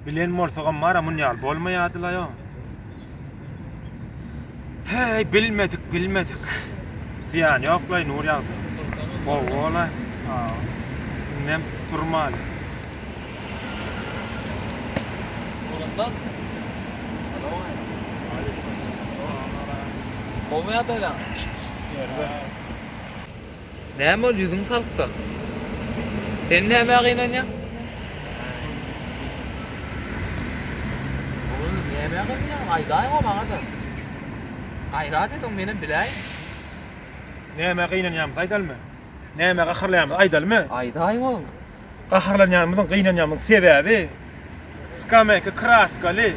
Bilen bolsagam bar-a mun ýaly bolmaýardy-laý-o. Heý, bilmedik, bilmedik. Zyýany ýok-laý, nur ýagdy. Gowy bol-a. Indem turmaly. Oglanlar. Gowy ýagdaýlar. Erbet. Näme boldy ýüzüň salykda? Sen nämä gynanýaň? Oglan nämä gynanýaň? Aýdaýyň-a maňa-da. Gaýrat ediň, menem biläýin. Nämä gynanýanymyzy aýdalymy? Nämä gaharlaýanymyzy aýdalymy? Aýdaýyň-a. Gaharlanýanymyzyň, gynanýanymyzyň sebäbi skameýka kraskaly.